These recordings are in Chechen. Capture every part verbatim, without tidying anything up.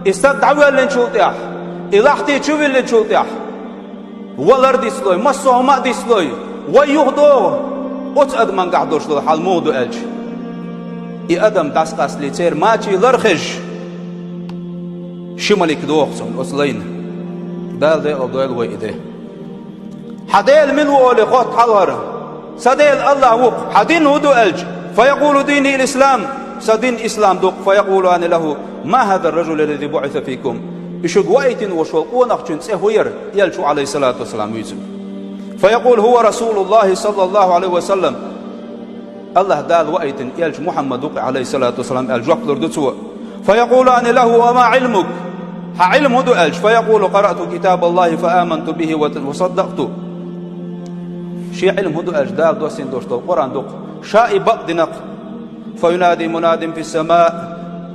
И стаг дӀавоьллинчул тӀехьа, и лахьти чу виллинчул тӀехьа, валар дицлой, массо а хӀума а дицлой, вай юха догӀу, оцу адамангахь долуш долу хьал муха ду аьлча, и адам дӀасакъастале церан мачийн лар хезча, ши малик догӀу цунна оцу лайна. Дала декъала дойла вай и де. Хьан Дела мила ву олий хотту хьалхара. Сан Дела АллахӀ ву-кх, хьан дин хӀун ду аьлча, фаякъулу дини ал-ислам, сан дин ислам ду-кх, фаякъулани лахӀу, ма хӀаза ар-ражулу ллази буӀиса фикум, и шуьга ваийтина волуш волу къонахчун цӀе хӀун яра, элча ву, Ӏалайхиссалату вассалам, вуьйцург. Фаякъулу хӀува расулуллахӀи саллаллахӀу Ӏалайхи ва саллам, АллахӀ Дала ваийтина элча Мухьаммад ву-кх, Ӏалайхиссалату вассалам, аьлла жоп лур ду цо. Фаякъулани лахӀу, ва ма Ӏилмук? Хьан Ӏилм хӀун ду аьлча, фаякъулу, къараъту китабаллахӀи фа аманту бихӀи ва, ва саддакъту. Шен Ӏилм хӀун ду аьлча, Дала доссийна долуш долу Къуръан ду-кх, ша и бакъдина-кх. Фаюнади мунадин фис-сама,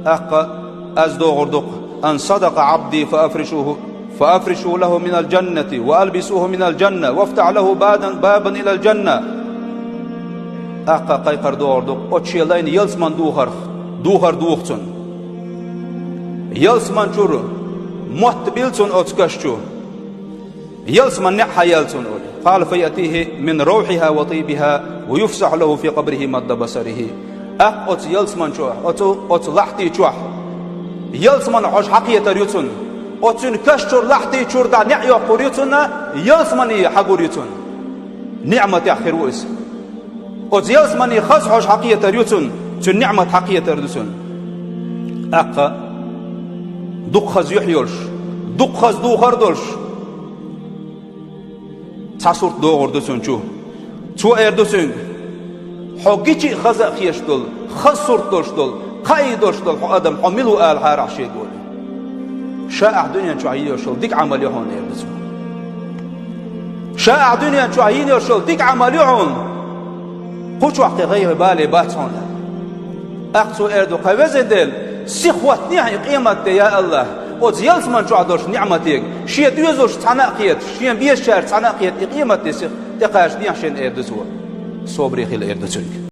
тӀаккха аз догӀур ду-кх, ан садакъа Ӏабди фа афришухӀу, фа афришу лахӀу минал жаннати ва албисухӀу минал жанна, вафтахь лахӀу бадан, бабан илал жанна. ТӀаккха кхайкхар догӀур ду-кх, оцу шен лайна ялсаман духарх, духар духу цунна. Ялсаман чуьра мотт била цунна оцу каш чу. Ялсаман неӀ хьаелла цунна олий. Къала фа яътихӀи мин равхьихӀа ва тӀийбихӀа ва юфсахьу лахӀу фи къабрихӀи мадда басарихӀи. ТӀаккха оцу ялсаман чохь, оцу, оцу лахьти чохь, ялсаман хьожа хьакхетар ю цунна. Оцу цуьнан каш чуьра, лахьти чуьра дӀа неӀ йоккхур ю цунна, ялсамане хьагур ю цунна. НиӀматехь хир ву иза. Оцу ялсамане хаза хьожа хьакхетар ю цунна, цуьнан ниӀмат хьакхетар ду цунна. ТӀаккха дукха хаза юьхь йолуш, дукха хаза духар долуш, цхьа сурт догӀур ду цунна чу. Цо эр ду цуьнга: «Хьо гича а хаза а хеташ долу, хаза сурт долуш долу, кхаий долуш долу хьо адам, хьо мила ву?» — алахьара ахь шега олий. «Ша ахь дуьнен чохь йина йолуш йолу дика Ӏамал ю хьуна», — эр ду цо. «Ша ахь дуьнен чохь йина йолуш йолу дика Ӏамал ю хьуна. Кху чохь кхин гӀайгӀа, бале бац хьуна». ТӀаккха цо эр ду: «Кхай везан Дела, сиха хӀоттахь и къематде, я АллахӀ, оцу ялсаман чохь долуш ниӀматега, шен доьзалш цхьаьна а кхеташ, шен безачаьрца цхьаьна а кхеташ, и къематде сиха тӀекхачадехьа шена», — эр ду цо. Собаре хила эр ду цуьнга.